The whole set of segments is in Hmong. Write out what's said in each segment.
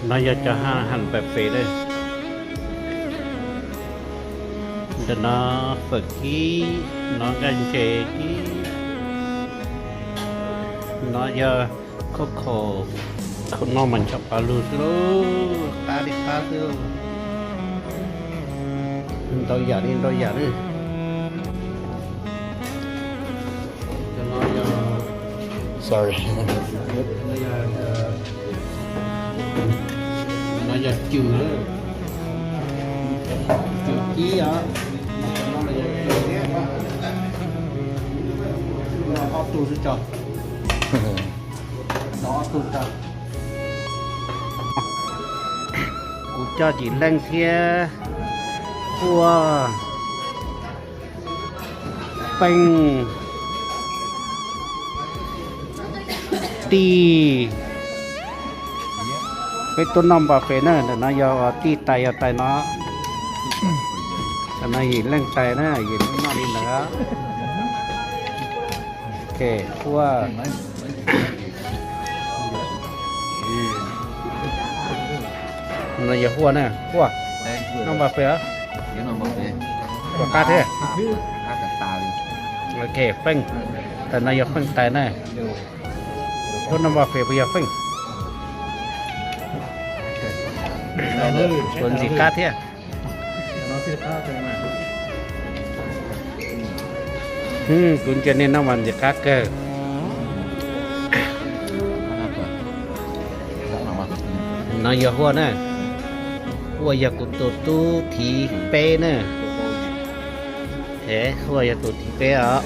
No yog cov ha, ham pem pem lawm. Ntawm no fawm kib, no nkaj ntses kib, no yog khaub khaum, khaum no mas ncho pa lug xwb lauj, qab li qab xwb. Ntau yam li ntau yam li. Sorry. No yog cws, cws kib os. Ob tug xwb tso. Ob tug tso. Kuv coj Yim Leej thiab Huaj, Peej, Tij, peb tuaj noj npa fes na. Ntawm no yog Tij tais, yog tais no. Ntawm no Yim Leej tais na, Yim Leej noj li ntawd. Huaj, no yog Huaj na, Huaj, noj npa fes os. Puas qab thiab? Ok, Feej, ntawm no yog Feej tais na. Tuaj noj npa fes puas yog Feej? Puas ntxim qab thiab? Kuv ntsia nej noj mas ntxim qab kawg. No yog Huaj na. Huaj yog kuv tus tub thib peb na. Huaj yog tus thib peb os.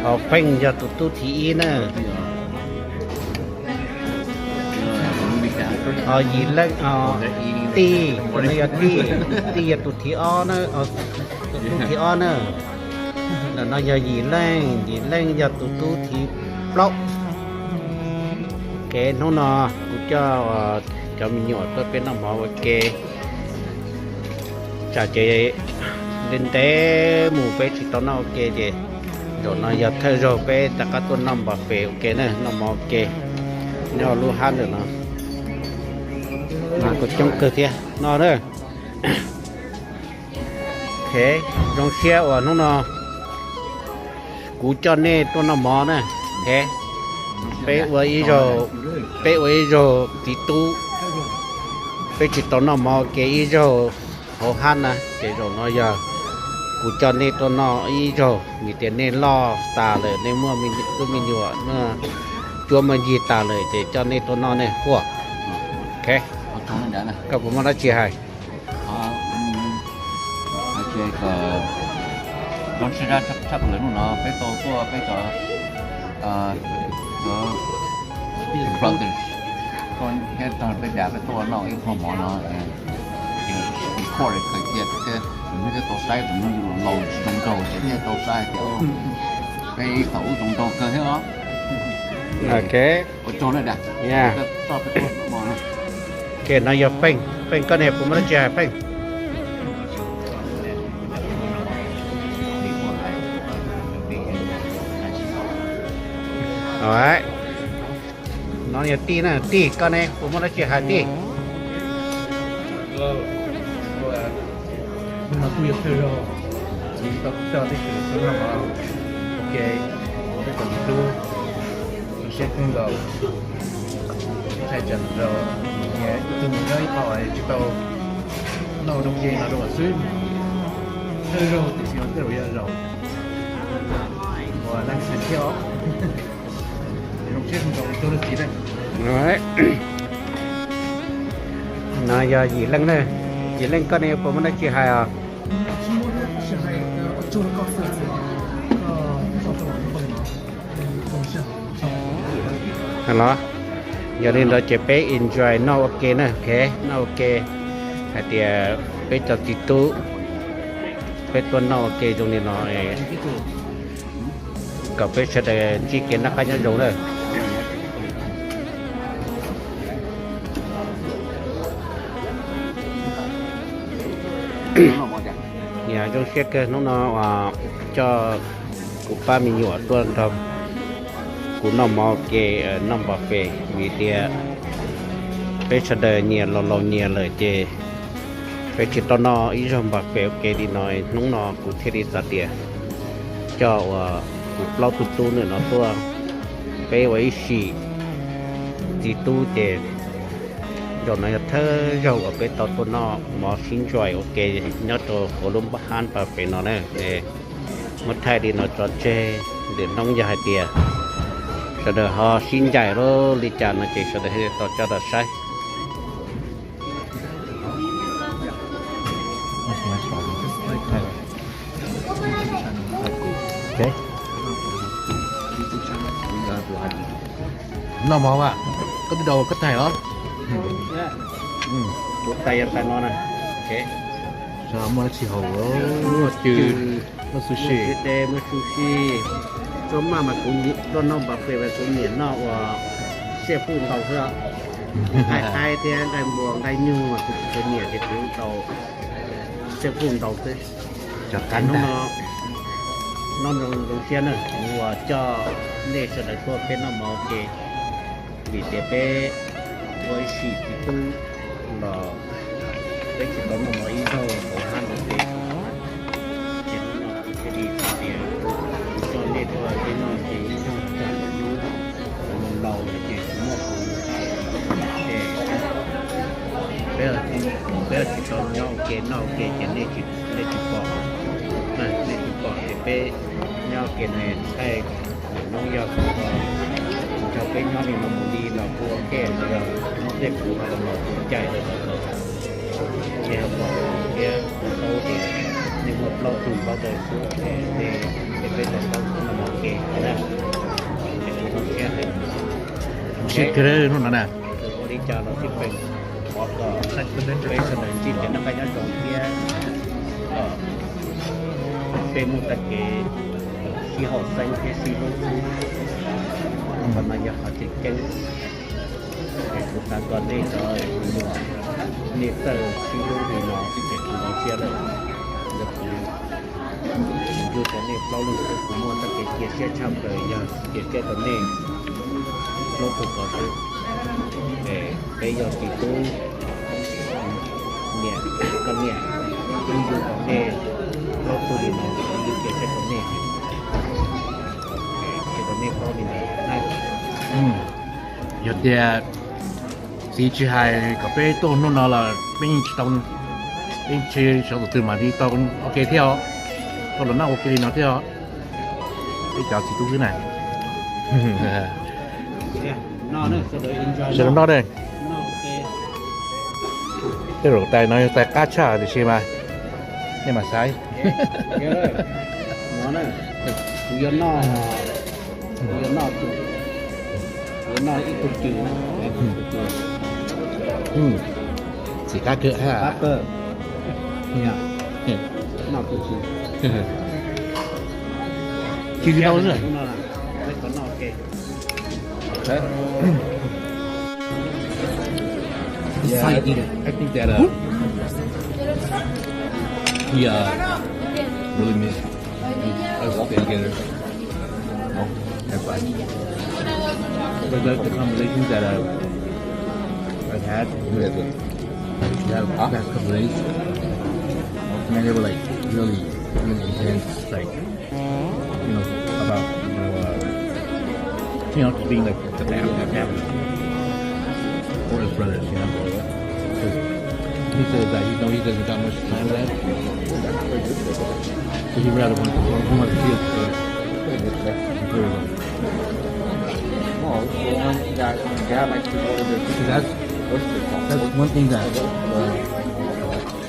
Ho Feej yog tus tub thib ib na. Ho Yim Leej, Tij, tus no yog Tij, Tij yog tus thib ob na, tus tub thib ob na. Ntawm no yog Yim Leej, Yim Leej yog tus tub thib plaub. Kev hnub no kuv coj cov me nyuam tuaj peb noj mov ua ke. Tsam ces ntev ntev mus peb tsis tau noj ua ke ces zaum no yog thawj zaug peb rov qab tuaj noj npa fes ua ke na, noj mov ua ke nyob lub hab ntawm no. Mas kuj coob kawg thiab no na. Zoo siab uas hnub no kuv coj nej tuaj noj mov na. Peb ua ib zaug, peb ua ib zaug txiv tub, peb tsis tau noj mov ua ke ib zaug hauv hab na, ces zaum no yog kuv coj nej tuaj noj ib zaug. Vim tias nej loj tas lawm, nej muaj tub me nyuam, cuab muaj ncig tas lawm ces coj nej tuaj noj nej Huaj. Koj puas muaj dab tsi hais? Zoo siab tshaj plaws hnub no peb tau tuaj peb cov brothers, thiab tog peb dav peb tuaj noj ib qho mov no, record kawg tias, tus neeg thiaj tau saib, tus neeg laus tsis zoo nraug ces thiaj tau saib tias peb ib qho ub zoo nraug kawg thiab os. Ua tsaug na. Ces no yog Feej, Feej koj ne puas muaj dab tsi hais Feej? No yog Tij na, Tij koj ne puas muaj dab tsi hais Tij? Hnub no kuj yog thawj zaug kuv tau coj tib tug tub noj mov ua ke, peb tau tub, zoo siab kawg nkaus, ntshai tsam zaum ib tug mus nyob ib qho tsis tau noj zoo ke no rau xwb. Thawj zaug tiam sis mas tej zaum yog zaum uas next time thiab os. Zoo siab kawg nkaus, ua tsaug ntau txiv. No yog Yim Leej na. Yim Leej koj ne puas muaj dab tsi hais os? Los, yog li ntawd ces peb enjoy noj ua ke na, ok, noj ua ke. Hais tias peb cov txiv tub, peb tuaj noj ua ke zoo li no, kom peb sawv daws ntsib kev noj qab nyob zoo lawm. Zoo siab kawg hnub no uas coj kuv pab me nyuam tuaj nrog Kuv noj mov ua ke, noj npa fes vim tias peb sawv daws nyias laus laus nyias lawm ces peb tsis tau noj ib zaug npa fes ua ke li no. Hnub no kuv thiaj li xav tias coj uas kuv plaub tug tub ntawm no tuaj, peb ua ib sim txiv tub ces zaum no yog thawj zaug uas peb tau tuaj noj mov sib ntsuam ua ke nyob rau hauv lub npab hab npa fes no na. Ces muab thaij li no tso tseg, lwm hnub yog hais tias sawv daws ho sib ncaim lub li cas no ces sawv daws thiaj tau coj los saib. Noj mov, koj twb daus koj thaij os. Kuv tais yog tais no na. Muaj dab tsi haus? Muaj cw, muaj sushi, muaj sushi. Tuaj maj mas kuv tuaj noj npa fes mas kuv nyiam noj uas xiaj fuj ntaus xwb. Nqaij qaib thiab nqaij npua nqaij nyuj mas kuv tsis nyiam ces kuv tau xiaj fuj ntaus xwb. Hnub no noj zoo zoo siab na, kuv uas coj nej sawv daws tuaj peb noj mov ua ke vim tias peb ua ib sim txiv tub los peb tsis tau noj mov ib zaug hauv hab ntawd ces, ces hnub no kuv thiaj li xav tias kuv coj nej tuaj peb noj ua ke ib zaug rau lub laus lawm ces tsis muaj kuv ces peb, peb tsis tau nyob ua ke noj ua ke ces nej tsis, nej tsis pom, nej tsis pom ces peb nyob ua ke no thaij. Hnub yog kuv nrog peb nyob li no mus li los kuv ua ke los yog hnub tej kuv ho los kuv cai los nej ho pom thiab kuv paub tias nej muaj plaub tug npaub daws xwb ces nej, ces peb tau paub xwb no mus ke na. Ces kuv zoo siab heev. Zoo siab kawg hnub no na. Ua li cas los sib peem thov kom peb sawv daws ntsib kev noj qab nyob zoo thiab kom peb muaj tag kev sib haum xeeb thiab sib hlub xwb. Qhov no yog qhov tseem ceeb. Es kuv xav kom nej cov muam nej txawj sib hlub li no xwb ces kuv zoo siab lawm. Ntawm kuv, kuv yug rau nej plaub leeg xwb kuv muaj txoj kev cia siab tshaj plaws yog cia siab rau nej plaub tug ko xwb. Es peb yog txiv tub, niam, koj niam, wb yug rau nej plaub tug li no, wb cia siab rau nej, cia rau nej paub li ntawd. Yog tias txiv tsis hais kom peb tuaj hnub no los peb yeej tsis tau, peb tsis sawv tus twg mas li tau ua ke thiab os, tau los noj ua ke li no thiab os. Peb cov txiv tub xwb na. Sawv daws noj ne. Tej zaum tais no yog tais qab tshaj tiam sis mas nej mam xaiv. Kuv yuav noj, kuv yuav noj ib tug cw. Txiv qab kawg ha. Qab kawg. Noj tus cw. Cw tsis tau xwb. Yeah, I, I think that uh, he uh, really missed us all together. No, that's fine. But the, the conversations that uh, I've had with that past couple days, man, they were like really, really intense, like you know, about, you know, uh, you know, just being like the family, the family. We're his brothers, you know. 'Cause he says that he, you know, he doesn't got much time left. So he rather wants, he wants to see us together. Enjoy them. No, it's the one that dad likes to go to the, that's, that's one thing that, uh,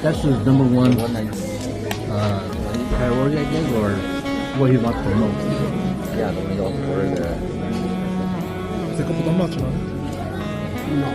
That's his number one, uh, priority, I think, or what he wants the most. Yeah, the one he wants to order there. Se koj puas tau noj tso no?